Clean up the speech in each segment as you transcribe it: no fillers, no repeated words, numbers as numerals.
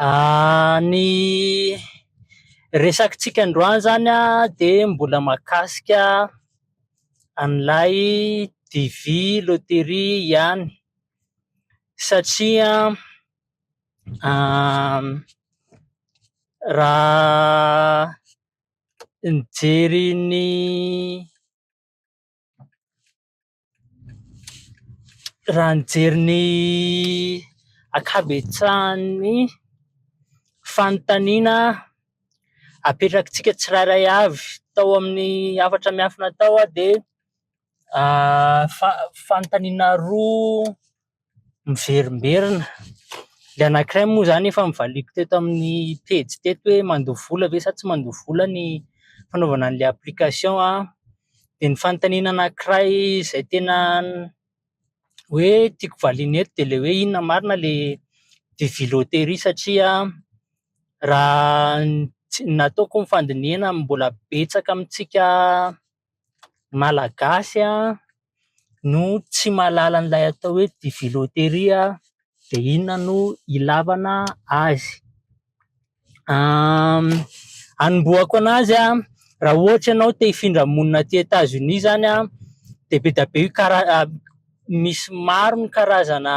Ny resakitsika androany izany dia mbola mahakasika an'ilay DV loteria ihany satria raha nijery ny Raha nijery ny ankabetsahan'ny fanontaniana apetrakitsika tsirairay avy tao amin'ny hafatra miafina tao aho dia fanontaniana roa miverimberina. Ilay anankiray moa izany efa novaliako teto amin'ny pejy teto hoe mandoa vola ve sa tsy mandoa vola ny fanaovana an'ilay application an. Dia ny fanontaniana anankiray izay tena hoe tiako valiana eto dia ilay hoe inona marina ilay DV loteria satria raha ny nataoko ny fandinihana mbola betsaka amintsika Malagasy no tsy mahalala an'ilay atao hoe DV loteria dia inona no ilavana azy. Anombohako anazy an, raha ohatra ianao te hifindra monina aty Etazonia izany an, dia be dia be io kara- misy maro ny karazana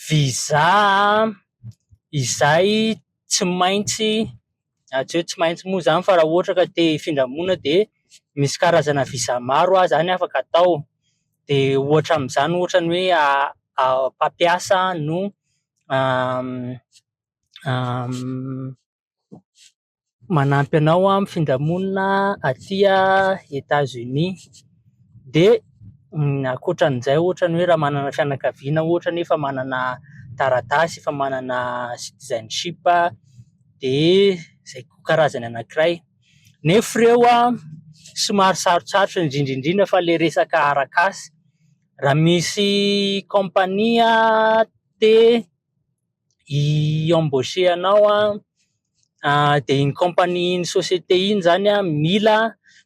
visa izay tsy maintsy tsy hoe tsy maintsy moa izany fa raha ohatra ka te hifindra monina dia misy karazana visa maro izany afaka atao. Dia ohatra amin'izany ohatra ny hoe mpampiasa no manampy anao mifindra monina aty Etats-Unis. Dia ankoatran'izay ohatra ny hoe raha manana fianakaviana ohatra nefa manana taratasy, efa manana citizenship dia izay koa karazany anankiray. Nefa ireo an, somary sarotsarotra indrindra indrindra fa ilay resaka arak'asa. Raha misy compagnie te hi-embaucher anao an, dia iny compagnie iny société iny izany an mila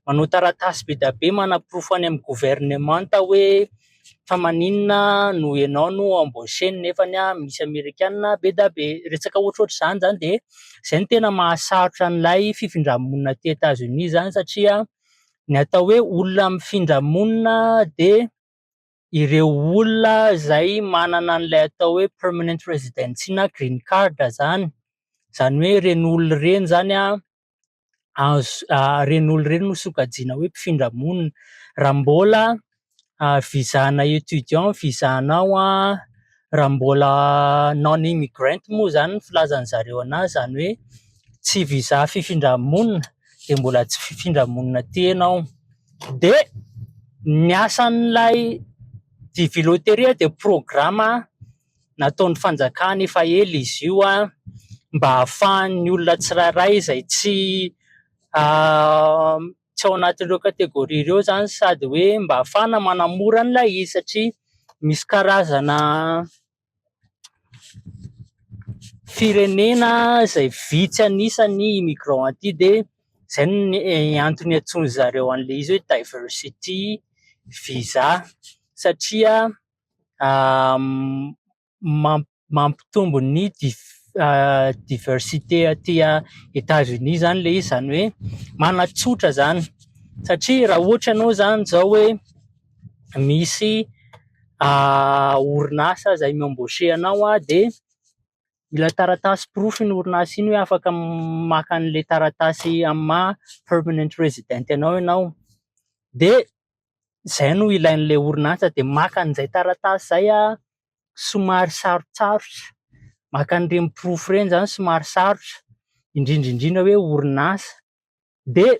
manao taratasy be dia be manaporofo any amin'ny gouvernemanta hoe fa maninona no ianao no embaucher-ny nefany an misy amerikana be dia be. Resaka ohatrohatr'izany izany dia izay no tena mahasarotra an'ilay fifindra-monina aty Etazonia izany satria ny atao hoe olona mifindra monina dia ireo olona izay manana an'ilay atao hoe permanent residency na green card izany, izany hoe ireny olona ireny izany an, azo ireny olona ireny no sokajiana hoe mpifindra monina. Raha mbola visa-na étudiant visa-nao an, raha mbola non immigrant moa izany ny filazan'ny zareo an'azy, izany hoe tsy visa fifindra-monina dia mbola tsy fifindra-monina aty ianao. Dia ny asan'ilay DV loteria dia programa nataon'ny fanjakana efa ela izy io an, mba ahafahan'ny olona tsirairay izay tsy tsy ao anatin'ireo catégorie ireo izany sady hoe mba ahafahana manamora an'ilay izy satria misy karazana firenena izay vitsy an'isa ny immigrant aty dia izay no antony iantsoan-dry zareo an'ilay izy hoe diversity visa satria mampitombo ny diversité aty Etats-Unis izany ilay izy, izany hoe manatsotra izany satria raha ohatra ianao izany izao hoe misy orinasa izay mi-embaucher anao dia mila taratasy porofo iny orinasa iny hoe afaka maka an'ilay taratasy amin'ny maha permanent resident anao ianao dia izay no ilain'ilay orinasa dia maka an'izay taratasy izay somary sarotsarotra, maka an'ireny porofo ireny izany somary sarotra, indrindra indrindra hoe orinasa dia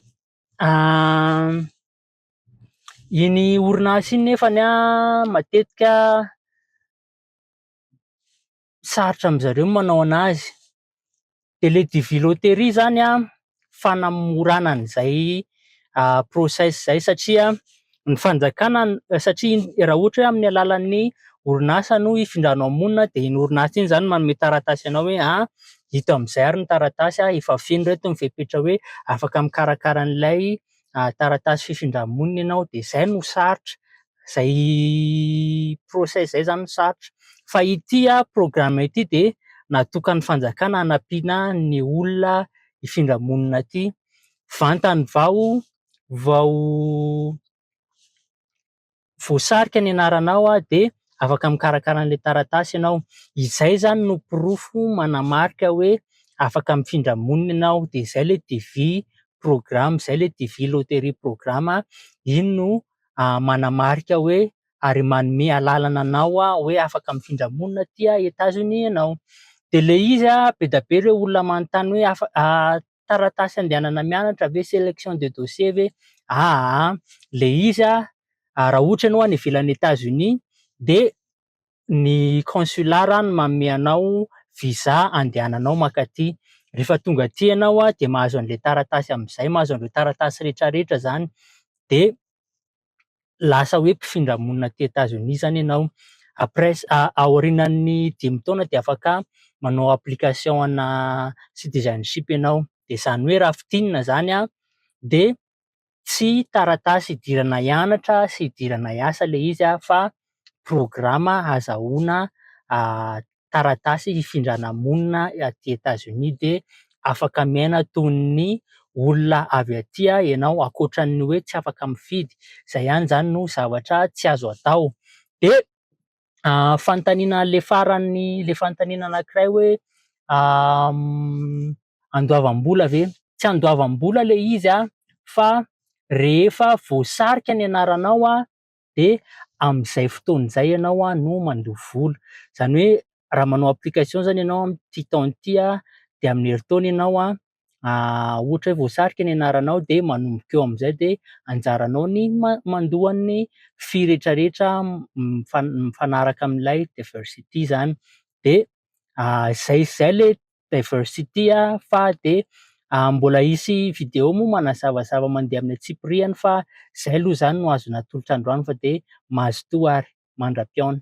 iny orinasa iny nefany an matetika sarotra amin-dry zareo ny manao an'azy. Dia ilay DV loteria izany an, fanamorana an'izay process izay satria ny fanjakana satria raha ohatra hoe amin'ny alalan'ny orinasa no hifindranao monina dia iny orinasa iny izany manome taratasy anao hoe an, ito amin'izay ary ny taratasy an, efa feno ireto ny fepetra hoe afaka mikarakara an'ilay taratasy fifindra-monina ianao dia izay no sarotra, izay process izay izany no sarotra. Fa ity programme ity dia natokan'ny fanjakana hanampiana ny olona hifindra monina aty. Vantany vao vao voasarika ny anaranao dia afaka mikarakara an'ilay taratasy ianao. Izay izany no porofo manamarika hoe afaka mifindra monina ianao dia izay ilay DV programme, izay ilay DV lottery programme, iny no manamarika hoe ary manome alalana anao hoe afaka mifindra monina aty Etazonia ianao. Dia ilay izy be dia be ireo olona manontany hoe taratasy andehanana mianatra ve, sélection de dossier ve? Aa ilay izy raha ohatra ianao any ivelan'i Etazonia dia ny consulat no manome anao visa andehananao mankaty. Rehefa tonga aty ianao dia mahazo an'ilay taratasy amin'izay, mahazo an'ireo taratasy rehetrarehetra izany dia lasa hoe mpifindra monina aty Etazonia izany ianao. Après aorianan'ny 5 taona dia afaka manao application ana citizenship ianao. Dia izany hoe raha fintinina izany dia tsy taratasy hidirana hianatra sy hidirana hiasa ilay izy fa programa ahazahoana taratasy hifindrana monina aty Etazonia dia afaka miaina toy ny olona avy aty ianao ankoatran'ny hoe tsy afaka mifidy. Izay ihany izany no zavatra tsy azo atao. Dia fanontaniana ilay farany, ilay fanontaniana anankiray hoe andoavam-bola ve? Tsy andoavam-bola ilay izy fa rehefa voasarika ny anaranao dia amin'izay fotoana izay ianao no mandoa vola. Izany hoe raha manao application izany ianao amin'ity taona ity dia amin'ny herintaona ianao ohatra hoe voasarika ny anaranao dia manomboka eo amin'izay dia anjaranao ny mandoa ny fee rehetrarehetra mifanaraka amin'ilay diversity izany. Dia izay izay ilay diversity fa dia mbola hisy vidéo moa manazavazava mandeha amin'ny antsipiriany fa izay aloha izany no azo natolotra androany fa dia mazotoa ary mandra-pihaona.